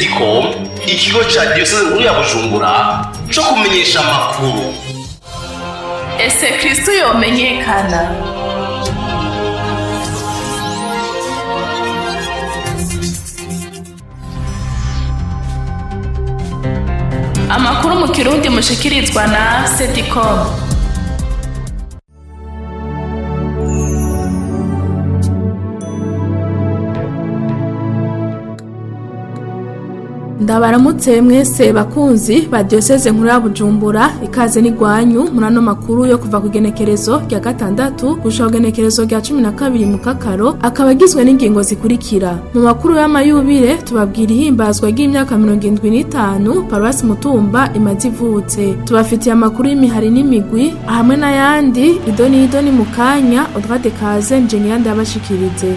Sedicom, ikigo ca diyoseze nkuru ya Bujumbura co kumenyesha amakuru. Ese Kristo yomenyekana? Amakuru mu Kirundi mushikirizwa na Sedicom. Ndabaramutse mwese bakunzi ba Diyoseze Nkuru ya Bujumbura, ikaze n'igwanyu muri ano makuru yo kuva ku igenekerezo rya 6 gushika ku igenekerezo rya 12 mu Kakaro, akaba agizwe n'ingingo zikurikira. Mu makuru y'amayubire tubabwira ihimbazwa ry'imyaka 75 Paruwasi Mutumba imaze ivutse. Tubafitiye amakuru y'imihari n'imigwi hamwe n'ayandi idoni idoni mu kanya. Audrey Kaze nje ndabashikirize.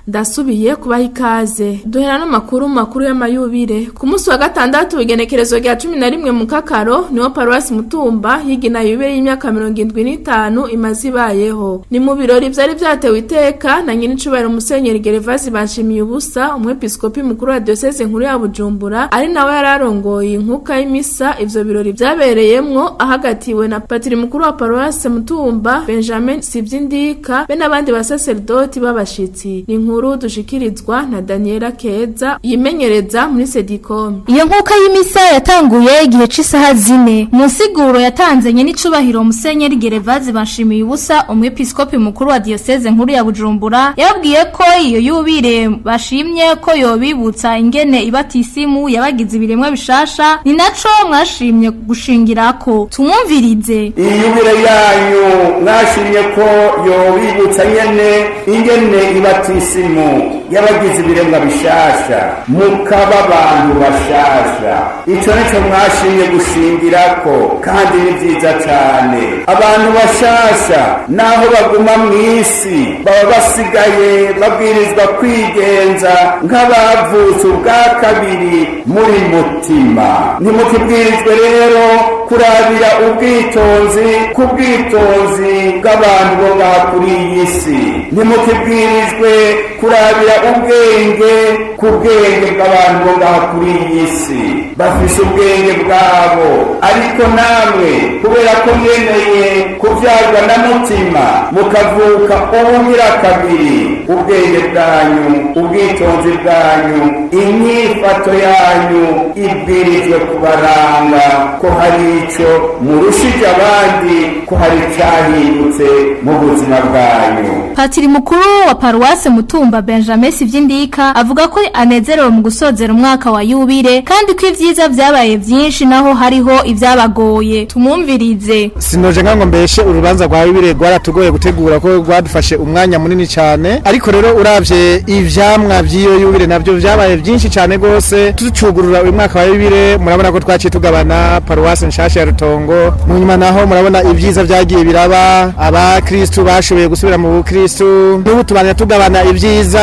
Ndasubiye kubaha ikaze. Duhera no makuru y'amayubire. Ku munsi wa gatandatu, igenekerezo rya 11 mu Kakaro, niho Paruwasi Mutumba yigina yubire y'imyaka 75 imaze ibayeho. Ni mu birori vyari vyatewe iteka na nyiricubahiro Musenyeri Gervasi Banshimiye Ubusa, umwepiskopi mukuru wa Diocese Nkuru ya Bujumbura, ari nawe yararongoye inkuka y'imisa. Ivyo birori vyabereyemwo ahagatiwe na patiri mukuru wa Paruwasi Mutumba Benjamin Sivyindika be n'abandi basaserdoti b'abashitsi. Ni inkuru dushikirizwa na Daniela Keza yimenyereza muri Sedicom. Iyo nkuka y'imisa yatanguye igihe c'isaha 4. Mu nsiguro yatanze nyene icubahiro Musenyeri Gervazi Banshimiye Ubusa, umwepiskopi mukuru wa Diocese Nkuru ya Bujumbura, yababwiye ko iyo yubire bashimye ko yobibutsa ingene ibatisimu yabagize ibiremwa bishasha, ni naco mwashimye gushingirako. Tumwumvirize. Iyi yubire yanyu mwashimye ko yobibutsa nyene ingene ibatisimu yabagize ibiremwa bishasha, mukaba abantu bashasha. Ico nico mwashimye gushingirako, kandi ni vyiza cane. Abantu bashasha naho baguma mw'isi baba basigaye babwirizwa kwigenza nk'abavutse ubwa kabiri muri mutima. Ntimukibwirizwe rero kurabira ubwitonzi ku bwitonzi bw'abantu bo ngaha kuri iyi si, ntimukibwirizwe kurabira ubwenge ku bwenge bw'abantu bo ngaha kuri iyi si. Bafise ubwenge bwabo, ariko namwe kubera ko mwemeye kuvyarwa na mutima mukavuka ubugira kabiri, ubwenge bwanyu, ubwitonzi bwanyu, inyifato yanyu ibwirijwe kubaranga ko hari ico murushije abandi, ko hari icahindutse mu buzima bwanyu. Patiri mukuru wa Paruwase Mutumba Benjamin Sivyindika avuga ko anezerewe mu gusozera umwaka wa yubire, kandi ko ivyiza vyabaye vyinshi naho hariho ivyabagoye. Tumwumvirize. Sinoje ngango mbeshe, urubanza rwa yubire rwaratugoye gutegura ko rwadufashe umwanya munini cyane, ariko rero uravye ivyamwa vy'iyo yubire navyo vyabaye vyinshi cyane gose. Tucugurura uyu mwaka wa yubire, murabona ko twaciye tugabana paruwase nshasha ya Rutongo. Mu nyuma naho murabona ivyiza vyagiye biraba, abakristu bashoboye gusubira mu bukristu, n'ubu tubana tugabana ivyiza.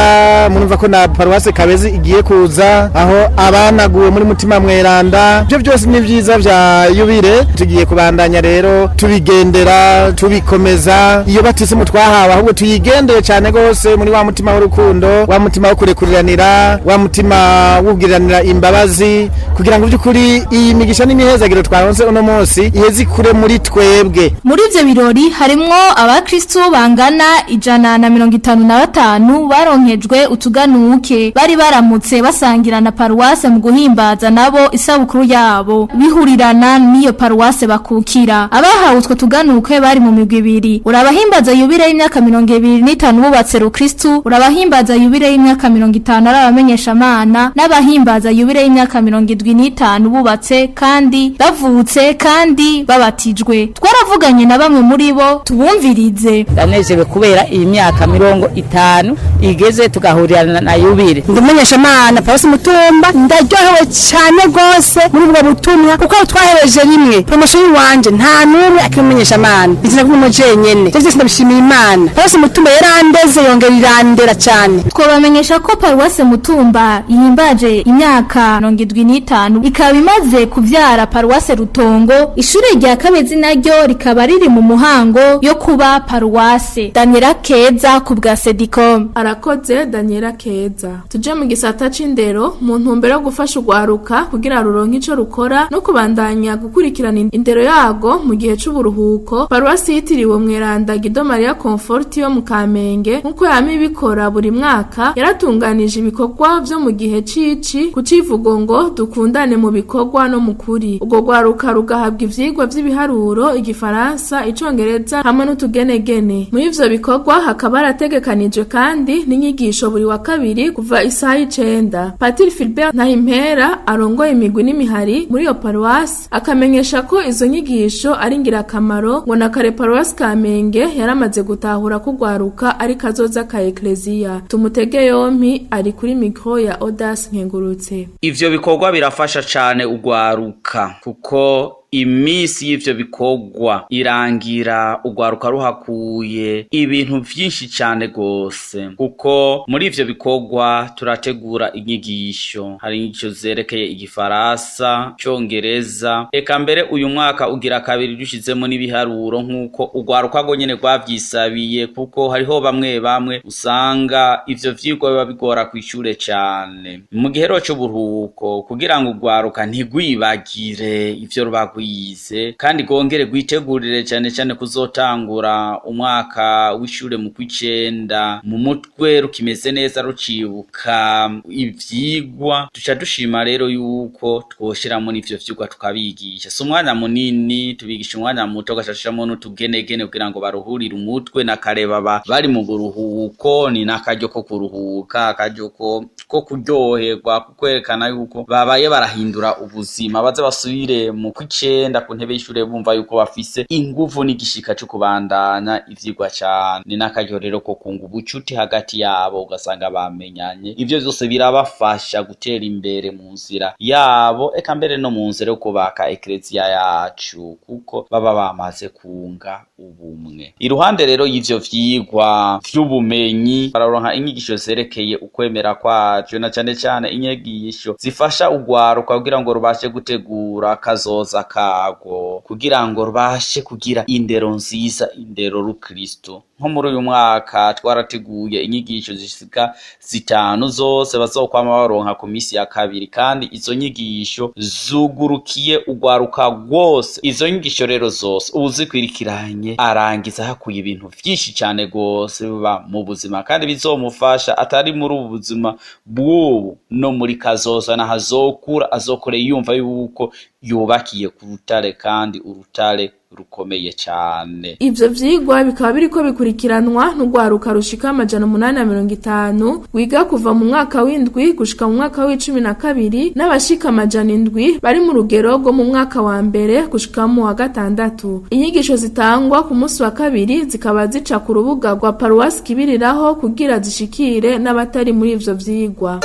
Murumva ko na paruwase Kabezi igiye kuza, aho abanaguwe muri Mutima Mweranda. Ibyo byose ni vyiza vya yubire, tugiye kubandanya rero tubigendera, tubikomeza. Iyo batisimu twahawe ahubwo tuyigendeye cyane gose muri wa mutima w'urukundo, wa mutima wo kurekuriranira, wa mutima w'ubwiriranira imbabazi, kugira ngo by'ukuri iyi migisha n'imihezagiro twaronse uno munsi iheze ikure muri twebwe. Muri ivyo birori harimwo abakristu bangana 155 baronkejwe utuganuke, bari baramutse basangira na paruwase mu guhimbaza nabo isabukuru yabo bihurirana n'iyo paruwase bakukira. Abahawe utwo tuganuke bari mu migwi ibiri: urabahimbaza yubire y'imyaka 25 bubatse rukristu, urabahimbaza yubire y'imyaka 50 ari abamenyeshamana, n'abahimbaza yubire y'imyaka 75 bubatse kandi bavutse kandi babatijwe. Twaravuganye na bamwe muri bo, tubumvirize. Ndanezerewe kubera iyi myaka 50 igeze tugahurirana na yubire. Ndamumenyesha Imana Paruwasi Mutumba, ndaryohewe cyane rwose muri ubwo butumwa, kuko twahereje rimwe promotion yiwanje nta n'umwe akimumenyesha Imana. Imana izina kumwe jenyene. Ivyo vyose ndabishimiye Imana. Paruwasi Mutumba yarandeze yongera irandera cane. Twobamenyesha ko paruwase Mutumba ihimbaje imyaka 75, ikaba imaze kuvyara paruwase Rutongo. Ishure rya Kabezi naryo rikaba riri mu muhango yo kuba paruwase. Daniela Keza ku bwa Sedicom. Arakoze Daniela Keza. Tuje mu gisata c'indero. Mu ntumbero yo gufasha urwaruka kugira ruronke ico rukora no kubandanya gukurikirana indero yago mu gihe c'uburuhuko, paruwasi yitiriwe Mweranda Gido Maria Comfort yo mu Kamenge, nkuko yama ibikora buri mwaka, yaratunganije ibikorwa vyo mu gihe cici ku civugo ngo "Dukundane mu bikorwa no mu kuri". Urwo rwaruka rugahabwa ivyigwa vy'ibiharuro, igifaransa, icongereza hamwe n'utugenegene. Muri ivyo bikorwa hakaba harategekanijwe kandi n'inyigisho buri wa kabiri kuva isaha 9. Patiri Philbert Ntahimpera arongoye imigwi n'imihari muri iyo paruwasi akamenyesha ko izo nyigisho ari ingirakamaro, ngo na kare paruwasi Kamenge yaramaze gutahura ko urwaruka ari kazoza ka ekleziya. Tumutege yompi, ari kuri mikro ya Odas Nkengurutse. Ivyo bikorwa birafasha cane urwaruka, kuko iminsi y'ivyo bikorwa irangira urwaruka ruhakuye ibintu vyinshi cane gose, kuko muri ivyo bikorwa turategura inyigisho. Hari inyigisho zerekeye igifaransa, icongereza, eka mbere uyu mwaka ugira kabiri dushizemo n'ibiharuro, nk'uko urwaruka rwo nyene rwavyisabiye, kuko hariho bamwe bamwe usanga ivyo vyigwa biba bigora kw'ishure cane. Mu gihe rero c'uburuhuko, kugira ngo urwaruka ntigwibagire ivyo ruba rwize kandi rwongere rwitegurire cane cane kuzotangura umwaka w'ishure mu kw'icenda mu mutwe rukimeze neza, rucibuka ivyigwa, duca dushima rero yuko twoshiramo n'ivyo vyigwa tukabigisha. Si umwanya munini, tubigisha umwanya muto, ugaca dushiramo n'utugenegene kugira ngo baruhurire umutwe. Na kare baba bari mu buruhuko, ni n'akaryo ko kuruhuka, akaryo ko kuryoherwa, kukwerekana yuko babaye barahindura ubuzima, baze basubire mu kw'icenda ku ntebe y'ishure bumva yuko bafise inguvu n'igishika co kubandanya ivyigwa cane. Ni n'akaryo rero ko kunga ubucuti hagati yabo, ugasanga bamenyanye. Ivyo vyose birabafasha gutera imbere mu nzira yabo, eka mbere no mu nzira yo kubaka ekleziya yacu, kuko baba bamaze kunga ubumwe. Iruhande rero y'ivyo vyigwa vy'ubumenyi, bararonka inyigisho zerekeye ukwemera kwacu, na cane cane inyigisho zifasha urwaruka kugira ngo rubashe gutegura kazoza karwo, kugira ngo rubashe kugira indero nziza, indero rukristo. Nko muri uyu mwaka twarateguye inyigisho zishika 5 zose bazokwama baronka ku misi ya kabiri, kandi izo nyigisho zugurukiye urwaruka rwose. Izo nyigisho rero zose uwuzikwirikiranye arangiza hakuye ibintu vyinshi cane gose biba mu buzima, kandi bizomufasha atari muri ubu buzima bw'ubu, no muri kazoza naho azokura, azokure yumva yuko yubakiye ku rutare, kandi urutare rukomeye cane. Ivyo vyigwa bikaba biriko bikurikiranwa n'urwaruka rushika 850 rwiga kuva mu mwaka w'7 gushika mu mwaka w'12, n'abashika 700 bari mu rugero rwo mu mwaka wa 1 gushika mu wa 6. Inyigisho zitangwa ku munsi wa kabiri zikaba zica ku rubuga rwa paruwasi Kibiriraho kugira zishikire n'abatari muri ivyo vyigwa.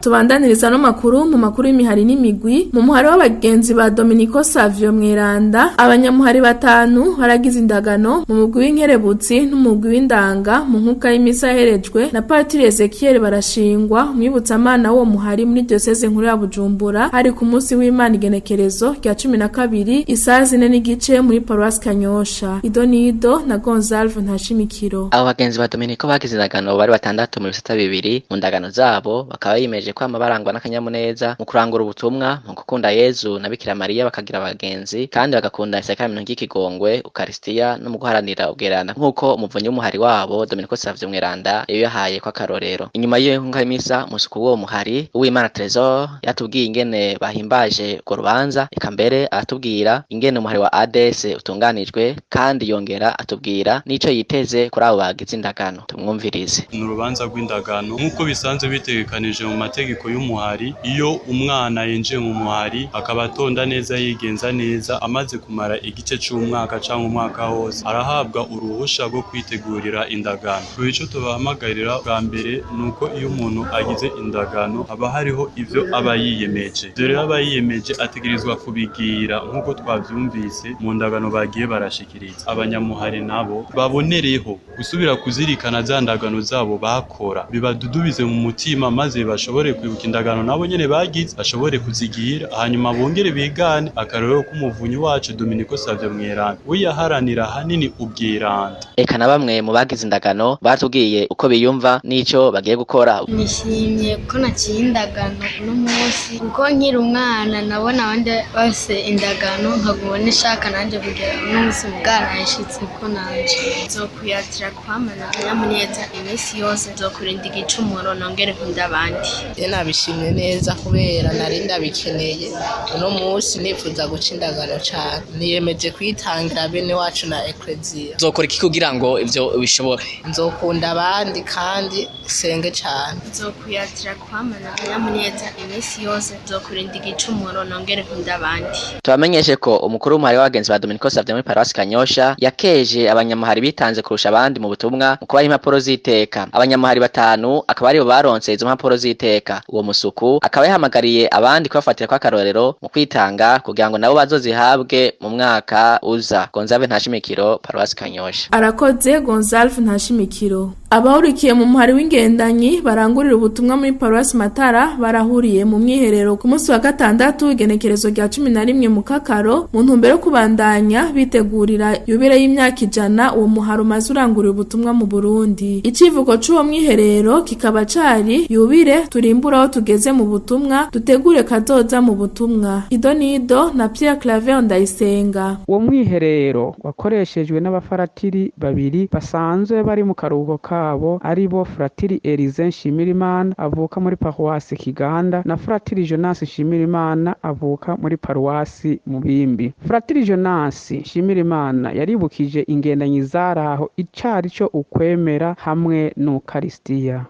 Tubandaniriza no makuru mu makuru y'imihari n'imigwi. Mu muhari w'abagenzi ba Dominico Savio Mweranda, abanyamuhari 5 baragize indagano mu mugwi w'inkerebutsi n'umugwi w'indanga mu nkuka y'imisa yaherejwe na Patiri Ezekiel Barashingwa, umwibutsamana w'uwo muhari muri diocese nkuru ya Bujumbura. Hari ku munsi w'Imana igenekerezo rya 12 isaha 4:15 muri paruwasi Kanyosha. Idonido na Gonzalve Ntashimikiro. Abo bagenzi ba Dominico bagize indagano bari 6 mu bisata 2. Mu ndagano zabo bakaba biyemeje kwama barangwa n'akanyamuneza mu kurangura ubutumwa, mu gukunda Yezu na Bikira Mariya, bakagira abagenzi kandi bagakunda isakaramentu ry'ikigongwe, Ukaristiya, no mu guharanira ubweranda, nk'uko umuvunyi w'umuhari wabo Dominico Savio Mweranda yabibahaye kw'akarorero. Inyuma y'iyo nkunga y'imisa, umusuku w'uwo muhari Uwimana Tresor yatubwiye ingene bahimbaje urwo rubanza, eka mbere aratubwira ingene umuhari wa ADS utunganijwe, kandi yongera atubwira n'ico yiteze kuri abo bagize indagano. Tumwumvirize. Ni urubanza rw'indagano nk'uko bisanzwe bitegekanije mu mategeko. mategeko y'umuhari, iyo umwana yinjiye mu muhari akaba atonda neza, yigenza neza, amaze kumara igice c'umwaka canke umwaka wose, arahabwa uruhusha rwo kwitegurira indagano. Ico tubahamagarira bwa mbere nuko iyo umuntu agize indagano haba hariho ivyo aba yiyemeje. Ivyo rero aba yiyemeje ategerezwa kubigira nk'uko twavyumvise mu ndagano bagiye barashikiriza. Abanyamuhari nabo babonereho gusubira kuzirikana za ndagano zabo bakora, bibadudubize mu mutima maze bashobore kwibuka indagano nabo nyene bagize, bashobore kuzigira, hanyuma bongere bigane akarorero k'umuvunyi wacu Dominiko Savio Mweranda, we yaharanira hanini ubwiranda. Eka na bamwe mu bagize indagano batubwiye uko biyumva n'ico bagiye gukora. Nishimye ko naciye indagano uno munsi, kuko nkiri umwana nabona abandi bafise indagano nkaguma nishaka nanje kugira uno munsi bwarashitse ko nanje nzokwihatira kwamana akanyamuneza iminsi yose, nzokurinda igicumuro nongere nkunda abandi. Je nabishimye neza kubera nari ndabikeneye. Uno munsi nifuza guca indagano cane, niyemeje kwitangira bene wacu na ekleziya. Nzokora iki kugira ngo ivyo bishoboke? Nzokunda abandi kandi senge cane. Nzokwihatira kwamana akanyamuneza iminsi yose, nzokurinda igicumuro nongere nkunda abandi. Tubamenyeshe ko umukuru w'umuhari w'abagenzi ba Dominiko Savio muri Paruwasi Kanyosha yakeje abanyamuhari bitanze kurusha abandi mu butumwa mu kubaha impapuro z'iteka. Abanyamuhari 5 akaba aribo baronse izo mpapuro z'iteka. Uwo musuku akaba yahamagariye abandi kubafatira kw'akarorero mu kwitanga kugira ngo nabo bazozihabwe mu mwaka uza. Gonzalve Ntashimikiro, Paruwasi Kanyosha. Arakoze Gonzalve Ntashimikiro. Abahurikiye mu muhari w'ingendanyi barangurira ubutumwa muri Paruwasi Matara barahuriye mu mwiherero ku munsi wa gatandatu igenekerezo rya 11 mu Kakaro mu ntumbero yo kubandanya bitegurira yubile y'imyaka 100 uwo muhari umaze urangurira ubutumwa mu Burundi. Icivugo c'uwo mwiherero kikaba cari yubile turimbura aho tugeze mu butumwa, dutegure kazoza mu butumwa. Idonido na Pierre Claver Ndayisenga. Uwo mwiherero wakoreshejwe n'abafaratiri babiri basanzwe bari mu karuhuko kabo, aribo Fratiri Elize Nshimirimana avuka muri Paruwasi Kiganda na Fratiri Jonas Nshimirimana avuka muri Paruwasi Mubimbi. Fratiri Jonas Nshimirimana yaribukije ingendanyi zaraho icari co ukwemera hamwe n'Ukaristiya.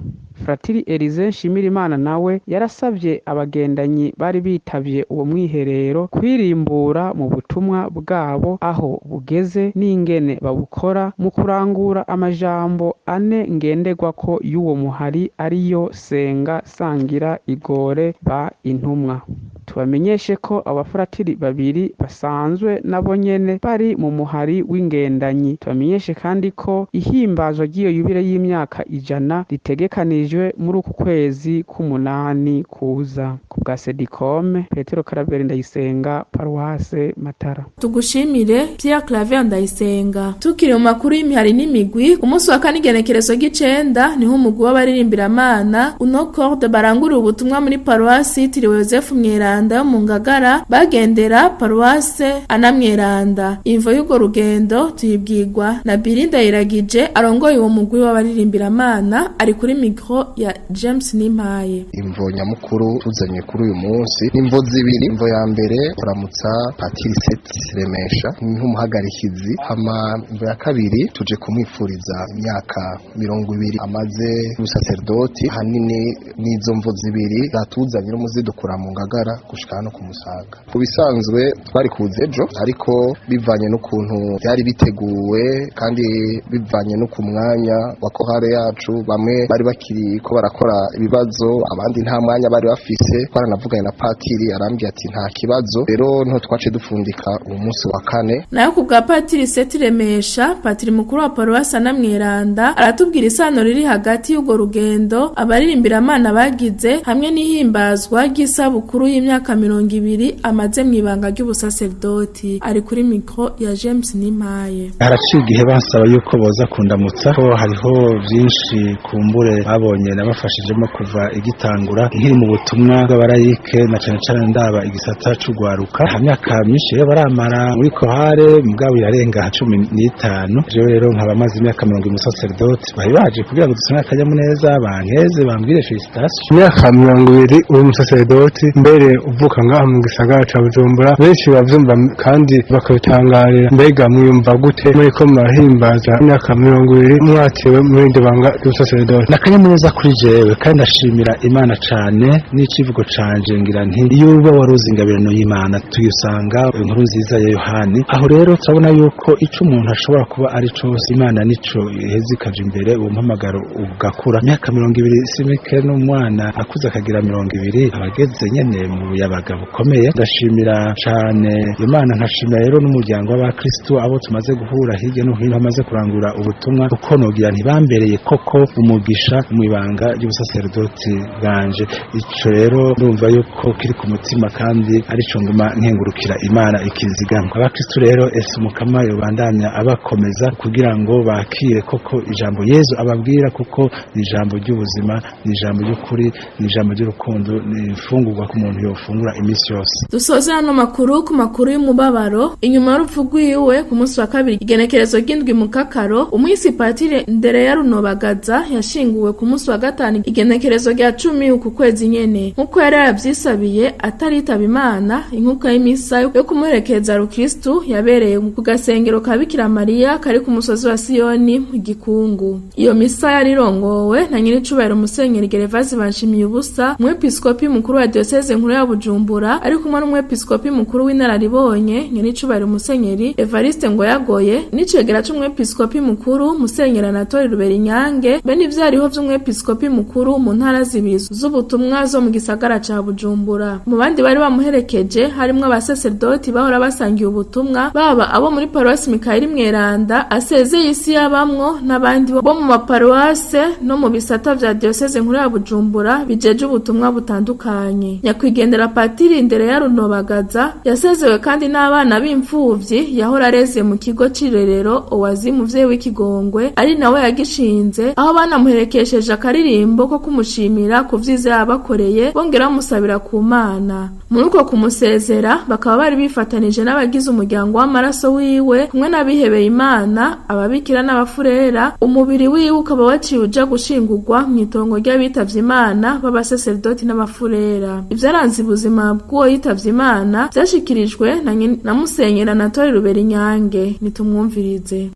Fratiri Elize Nshimirimana nawe yarasavye abagendanyi bari bitavye uwo mwiherero kwirimbura mu butumwa bwabo aho bugeze n'ingene babukora mu kurangura amajambo ane ngenderwako y'uwo muhari ariyo senga, sangira, igore, ba intumwa. Tubamenyeshe ko abafuratiri babiri basanzwe nabo nyene bari mu muhari w'ingendanyi. Tubamenyeshe kandi ko ihimbazwa ry'iyo yubile y'imyaka 100 ritegekanijwe muri uku kwezi k'umunani kuza. Ku bwa Sedikome, Petero Karaberi Ndayisenga, Paruwase Matara. Tugushimire Pierre Claver Ndayisenga. Tukiri mu makuru y'imihari n'imigwi, ku munsi wa kane igenekerezo ry'icenda niho umugwi w'abaririmbira-Mana Uno Corde barangurira ubutumwa muri Paruwasi yitiriwe Yozefu Mweranda yo mu Ngagara bagendera Paruwase Ana Mweranda. Imvo y'urwo rugendo tuyibwirwa na Birinda Iragije arongoye uwo mugwi w'abaririmbira-Mana, ari kuri micro ya James Nimpaye. Imvo nyamukuru tuzanye kuri uyu munsi ni imvo zibiri. Imvo ya mbere kuramutsa Patiri Seti Remesha nk'umuhagarikizi, hama imvo ya kabiri tuje kumwifuriza imyaka 20 amaze ubusaserdoti. Hanini n'izo mvo zibiri zatuzanye n'umuzidukura mu Ngagara gushika hano ku Musaga. Ku bisanzwe twari kuza ejo, ariko bivanye n'ukuntu byari biteguwe kandi bivanye no ku mwanya wa kohare yacu, bamwe bari bakiri ko barakora ibibazo, abandi nta mwanya bari bafise. Twaranavuganye na patiri arambwiye ati nta kibazo, rero niho twace dupfundika uwo munsi wa kane. Nayo ku bwa Patiri Seti Remesha, patiri mukuru wa Paruwasi Ana Mweranda, aratubwira isano riri hagati y'urwo rugendo abaririmbira-Mana bagize hamwe n'ihimbazwa ry'isabukuru y'imyaka 20 amaze mw'ibanga ry'ubusaserdoti. Ari kuri micro ya James Nimpaye. Haraciye igihe basaba yuko boza kundamutsa, ko hariho byinshi kumbure babonye nabafashijemo kuva igitangura nkiri mu butumwa bw'abarayike, na cane cane ndaba igisata c'ugwaruka. Ha myaka myinshi rero baramara muri kohare mugabo irarenga 15. Jewe rero nkaba maze imyaka 20 umusaserdoti, bari baje kugira ngo dusane akanyamuneza, bankeze, bambwire felicitation. Imyaka 20 uri umusaserdoti, mbere uvuka ngaha mu gisagara ca Bujumbura, benshi bavyumva kandi bakabitangarira. Mbega mwiyumva gute muriko murahimbaza imyaka 20 mwatiwe muri iryo banga ry'ubusaseredoti? N'akanyamuneza kuri jewe, kandi ndashimira Imana cane. N'icivugo canje ngira nti: iyo uba waruzi ingabirano y'Imana. Tuyisanga inkuru nziza ya Yohani. Aho rero turabona yuko ico umuntu ashobora kuba ari cose, Imana nico iheza ikaja imbere, uwo muhamagaro ugakura. Imyaka 20 si mike, n'umwana akuze akagira 20 abageze nyene mu buyabaga bukomeye. Ndashimira cane Imana, nkashimira rero n'umuryango w'abakristu abo tumaze guhura hirya no hino bamaze kurangura ubutumwa, kuko nogira ntibambereye koko umugisha mu ibanga ry'ubusaserdoti bwanje. Ico rero ndumva yuko kiri ku mutima, kandi arico nguma nkengurukira Imana ikinzigama. Abakristu rero, ese Umukama yobandanya abakomeza kugira ngo bakire koko ijambo Yezu ababwira, kuko ni ijambo ry'ubuzima, ni ijambo ry'ukuri, ni ijambo ry'urukundo, ni imfungurwa ku muntu yofungura iminsi yose. Dusoze hano makuru ku makuru y'umubabaro. Inyuma y'urupfu rwiwe ku munsi wa kabiri, igenekerezo ry'indwi mu Kakaro, umwisi Patire Ndereya Runobagaza yashinguwe ku munsi wa gatanu, igenekerezo rya 10 uku kwezi nyene, nk'uko yari yavyisabiye ataritaba Imana. Inkuka y'imisa yo kumuherekeza rukristu yabereye ku gasengero ka Bikira Mariya kari ku musozi wa Siyoni mu Gikungu. Iyo misa yari irongowe na nyiricubahiro Musenyeri Gervasi Banshimiye Ubusa, umwepiskopi mukuru wa diyoseze nkuru ya Bujumbura, ari kumwe n'umwepiskopi mukuru w'inararibonye nyiricubahiro Musenyeri Evariste Ngoyagoye, n'icegera c'umwepiskopi mukuru Musenyeri Anatole Ruberinyange, be n'ivyariho vy'umwepiskopi mukuru mu ntara zibiri z'ubutumwa zo mu gisagara ca Bujumbura. Mu bandi bari bamuherekeje harimwo abaseserdoti bahora basangiye ubutumwa, baba abo muri paruwasi Mikayeli Mweranda asezeye isi yabamwo, n'abandi bo mu maparuwase no mu bisata vya diyoseze nkuru ya Bujumbura bijeje ubutumwa butandukanye. Nyakwigendera Patiri Ndereya Runobagaza yasezewe kandi n'abana b'imfuvyi yahora areze mu kigo c'irerero Owazi Muvyeyi w'Ikigongwe, ari nawe yagishinze, aho banamuherekesheje akaririmbo ko kumushimira ku vyiza yabakoreye, bongera bamusabira ku Mana. Muri uko kumusezera bakaba bari bifatanije n'abagize umuryango w'amaraso wiwe, kumwe n'abihebeye Imana, ababikira n'abafurera. Umubiri wiwe ukaba waciye uja gushingurwa mw'itongo ry'abitavye Imana b'abaseserdoti n'abafurera. Ivyaranze ubuzima bw'uwo yitavye Imana vyashikirijwe na Musenyeri Anatole Ruberinyange. Nitumwumvirize.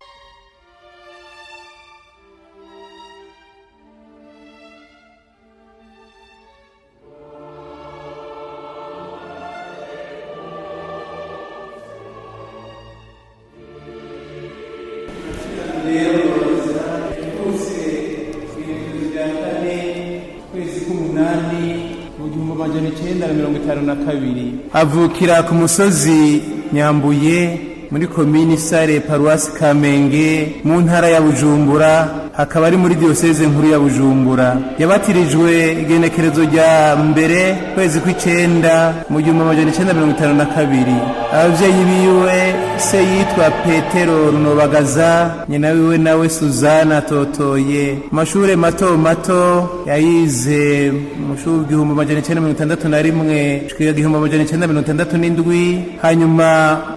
Kabiri avukira ku musozi Nyambuye muri komini Sare, paruwasi Kamenge, mu ntara ya Bujumbura, hakaba ari muri diyoseze nkuru ya Bujumbura. Yabatirijwe igenekerezo rya mbere kwezi kw'icenda mu 1952. Abavyeyi biwe, se yitwa Petero Runobagaza, nyina wiwe nawe Suzana Totoye. Amashure mato mato yayize mu shuri 1961 gushika 1967, hanyuma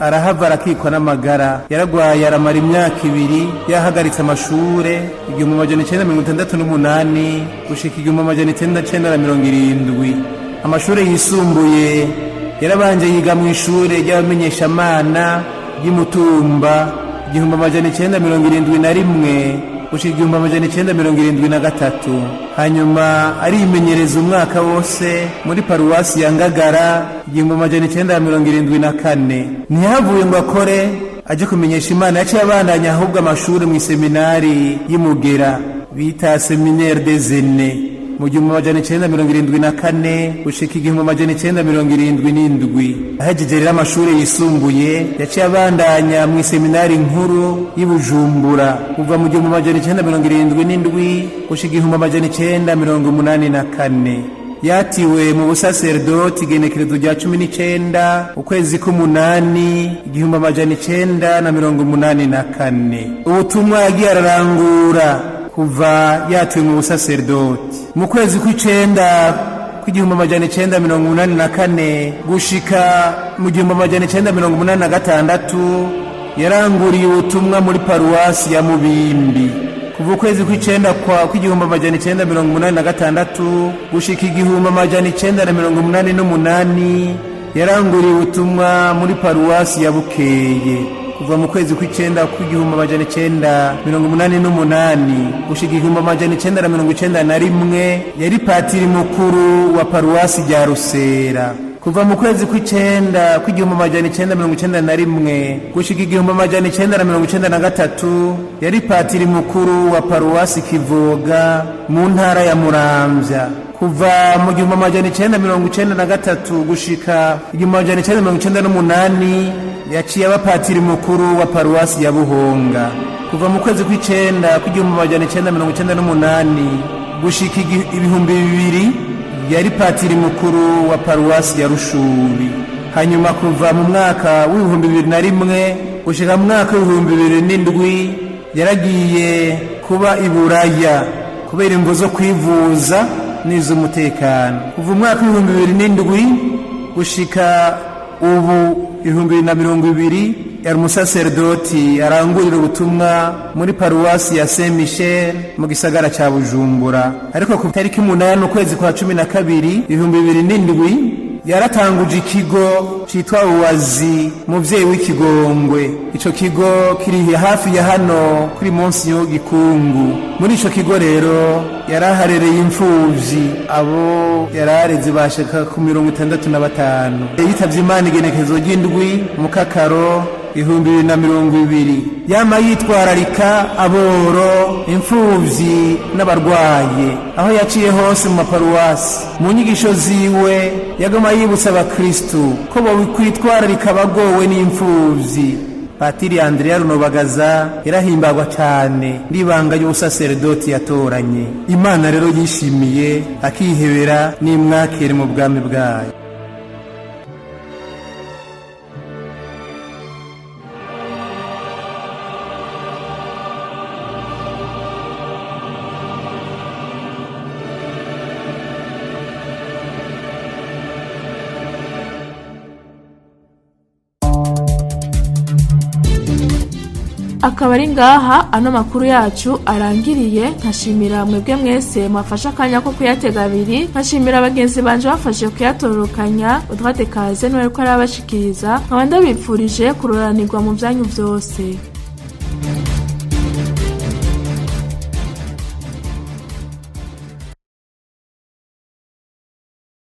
arahava arakikwa n'amagara. Yaragwaye aramara imyaka 2 yahagaritse amashure, 1968 gushika 1970. Amashure yisumbuye yarabanje yiga mu ishure ry'abamenyeshamana ry'Imutumba 1971 gushika 1973, hanyuma arimenyereza umwaka wose muri paruwasi ya Ngagara 1974. Ntiyahavuye ngo akore aje kumenyesha Imana, yaciye abandanya ahubwo amashuri mu iseminari y'Imugera bita Seminaire des Aînés mu 1974 gushika 1977. Ahejeje rero amashuri yisumbuye yaciye abandanya mu iseminari nkuru y'Ibujumbura kuva mu 1977 gushika 1984. Yatiwe mu busaserdoti igenekerezo rya 19 ukwezi k'umunani 1984. Ubutumwa yagiye ararangura kuva yatiwe mu busaserdoti mu kwezi kw'icenda 1984 gushika mu 1986, yaranguriye ubutumwa muri paruwasi ya Mubimbi. Kuva ukwezi kw'icenda kwa 1986 gushika 1988 yaranguriye ubutumwa muri paruwasi ya Bukeye. Kuva mu kwezi kw'icenda 1988 gushika 1991 yari patiri mukuru wa paruwasi rya Rusera. Kuva mu kwezi kw'icenda 1991 gushika 1993 yari patiri mukuru wa paruwasi Kivoga mu ntara ya Muramvya. Kuva mu 1993 gushika 1998 yaciye aba patiri mukuru wa paruwasi ya Buhonga. Kuva mu kwezi kw'icenda 1998 gushika 2000 yari patiri mukuru wa paruwasi ya Rushubi. Hanyuma kuva mu mwaka w'2001 gushika mu mwaka w'2007 yaragiye kuba i Buraya kubera imvo zo kwivuza n'iz'umutekano. Kuva umwaka w'2007 gushika ubu 2020 yari umusaserdoti arangurira ubutumwa muri paruwasi ya Saint Michel mu gisagara ca Bujumbura. Ariko ku tariki 8 ukwezi kwa 12 2007 yaratanguje ikigo citwa Uwazi muvyeyi w'ikigongwe. Ico kigo kiri hafi ya hano kuri Monsignor Gikungu. Muri ico kigo rero yaraharereye imfuvyi, abo yarareze bashika ku 65. Yitavye Imana igenekezo ry'indwi mu Kakaro 2020. Yama yitwararika aboro, imfuvyi n'abarwaye aho yaciye hose mu maparuwasi. Mu nyigisho ziwe yagoma yibutsa abakristu ko bokwitwararika abagowe n'imfuvyi. Patiri Andrea Runobagaza yarahimbagwa cyane n'ibanga y'ubusaserdoti yatoranye. Imana rero yishimiye akihebera n'imwakire mu bwami bwayo. Akaba ari ngaha ano makuru yacu arangiriye. Nkashimira mwebwe mwese mwafashe akanya ko kuyatega abiri, nkashimira bagenzi banje bafashe kuyatororokanya. Utwate kaze niwe ariko arabashikiriza, nkaba ndabipfurije kuroranirwa mu byanyu byose.